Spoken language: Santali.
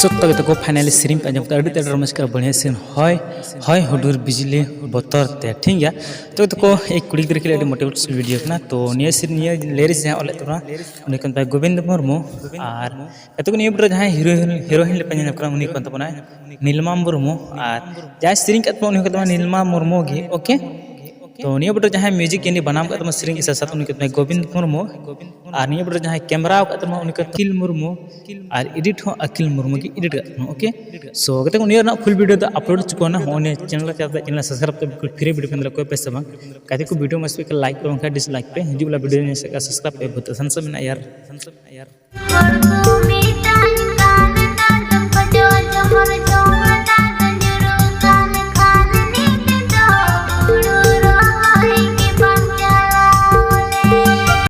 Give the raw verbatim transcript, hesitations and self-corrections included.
ᱛᱚ ᱛᱚᱵᱮ ᱛᱟᱠᱚ finally ᱥᱮᱨᱮᱧ ᱯᱮ ᱟᱸᱡᱚᱢ ᱠᱮᱫᱟ, ᱟᱹᱰᱤ ᱛᱮᱫ ᱨᱚᱢᱚᱡᱽ ᱠᱟᱱᱟ, ᱵᱟᱹᱲᱤᱭᱟᱹ ᱥᱮᱨᱮᱧ, ᱦᱚᱭ ᱦᱚᱭ ᱦᱩᱰᱩᱨ ᱵᱤᱡᱽᱞᱤ ᱵᱚᱛᱚᱨ ᱛᱮ, ᱴᱷᱤᱠ ᱜᱮᱭᱟ᱾ ᱛᱚᱵᱮ ᱛᱟᱠᱚ ᱮᱭ ᱠᱩᱲᱤ ᱜᱤᱫᱽᱨᱟᱹ ᱠᱷᱮᱞ ᱟᱹᱰᱤ motivational video ᱠᱟᱱᱟ᱾ ᱛᱚ ᱱᱤᱭᱟᱹ ᱥᱮᱨᱮᱧ, ᱱᱤᱭᱟᱹ lyrics ᱡᱟᱦᱟᱸ ᱚᱞᱮᱫ ᱛᱟᱵᱚᱱᱟ, ᱩᱱᱤ ᱠᱟᱱ ᱛᱟᱭ ᱜᱳᱵᱤᱱᱫ ᱢᱩᱨᱢᱩ᱾ ᱟᱨ ᱱᱤᱛᱚᱜ ᱱᱤᱭᱟᱹ video ᱨᱮ ᱡᱟᱦᱟᱸᱭ heroine, heroine ᱞᱮ ᱯᱮ ᱧᱮᱞ ᱠᱟᱱᱟ, ᱩᱱᱤ ᱠᱟᱱ ᱛᱟᱵᱚᱱᱟᱭ ᱱᱤᱞᱢᱟ ᱢᱩᱨᱢᱩ᱾ ᱟᱨ ᱡᱟᱦᱟᱸᱭ ᱥᱮᱨᱮᱧ ᱠᱟᱫ ᱛᱟᱵᱚᱱᱟ, ᱩᱱᱤ ᱠᱟᱱ ᱛᱟᱵᱚᱱᱟ ᱱᱤᱞᱢᱟ ᱢᱩᱨᱢᱩ ᱜᱮ, okay? ᱛᱚ ᱱᱤᱭᱟᱹ video ᱨᱮ ᱡᱟᱦᱟᱸᱭ music ᱜᱮ ᱵᱮᱱᱟᱣ ᱠᱟᱫ ᱛᱟᱵᱚᱱᱟ, ᱥᱮᱨᱮᱧ ᱥᱟᱛ ᱥᱟᱛ, ᱩᱱᱤ ᱠᱟᱱ ᱛᱟᱵᱚᱱᱟ ᱜᱳᱵᱤᱱᱫ ᱢᱩᱨᱢᱩ᱾ ᱟᱨ ᱱᱤᱭᱟᱹ video ᱨᱮ ᱡᱟᱦᱟᱸᱭ camera ᱟᱠᱟᱫ ᱛᱟᱵᱚᱱᱟ, ᱩᱱᱤ ᱠᱟᱱ ᱟᱹᱠᱤᱞ ᱢᱩᱨᱢᱩ᱾ ᱟᱨ edit ᱦᱚᱸ ᱟᱹᱠᱤᱞ ᱢᱩᱨᱢᱩ ᱜᱮ edit ᱠᱟᱫ ᱛᱟᱵᱚᱱᱟ, okay? So ᱜᱟᱛᱮ ᱠᱚ, ᱱᱤᱭᱟᱹ ᱨᱮᱱᱟᱜ full video ᱫᱚ upload ᱪᱩᱠᱟᱹᱣ ᱱᱟ᱾ ᱦᱚᱸᱜᱼᱚᱭ ᱱᱤᱭᱟᱹ channel ᱨᱮ ᱪᱟᱞᱟᱜ ᱛᱮ channel subscribe ᱛᱮ free video ᱯᱮ ᱧᱮᱞ ᱠᱚ ᱯᱮ ᱥᱮ ᱵᱟᱝ? ᱜᱟᱛᱮ ᱠᱚ, video ᱢᱚᱡᱽ ᱯᱮ like ᱯᱮ, ᱵᱟᱝᱠᱷᱟᱱ dislike ᱯᱮ᱾ ᱦᱤᱡᱩᱜ ᱵᱮᱞᱟ video ᱧᱮᱞ ᱥᱮᱫ subscribe ᱯᱮ, ᱵᱚᱛᱚᱨ ᱥᱟᱱᱥᱟ ᱢᱮᱱᱟᱜᱼᱟ ᱭᱟᱨ᱾